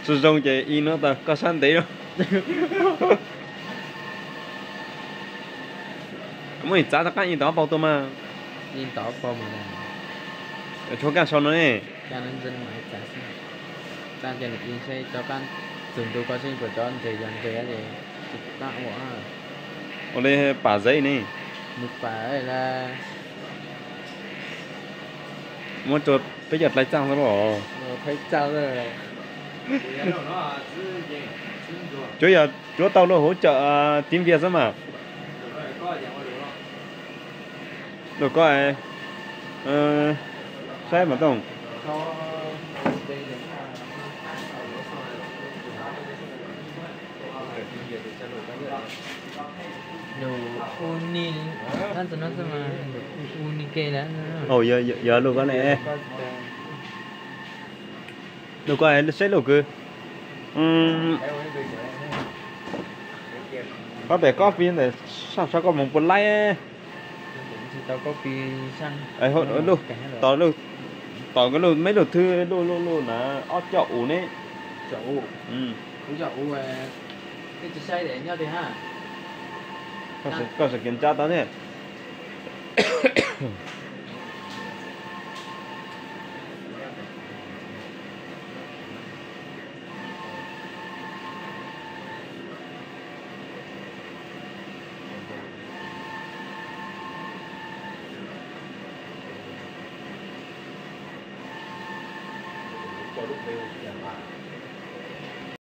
Zoo zoo ces i no tas koj sab ntev. Muab txav rov qab i tau ob paus tuaj mas. Tshuav kaj sau no ne. Ua li pam zeb ne. Muab rua peb cov dlai txaj xwb los. Cuab yog cuab tau luag hauv cawm tiv npias xwb mas. Lug koj saib mas Tooj. Yog lug koj ne. Lug koj saib lug kwv. Koj pem copy ntawm sab sav koj moog puas laib. Tom, tom meb lug thwb lug lug lug na ob coj u ne. Koj sam kev ntsab tau thiab. Koj lub npe hu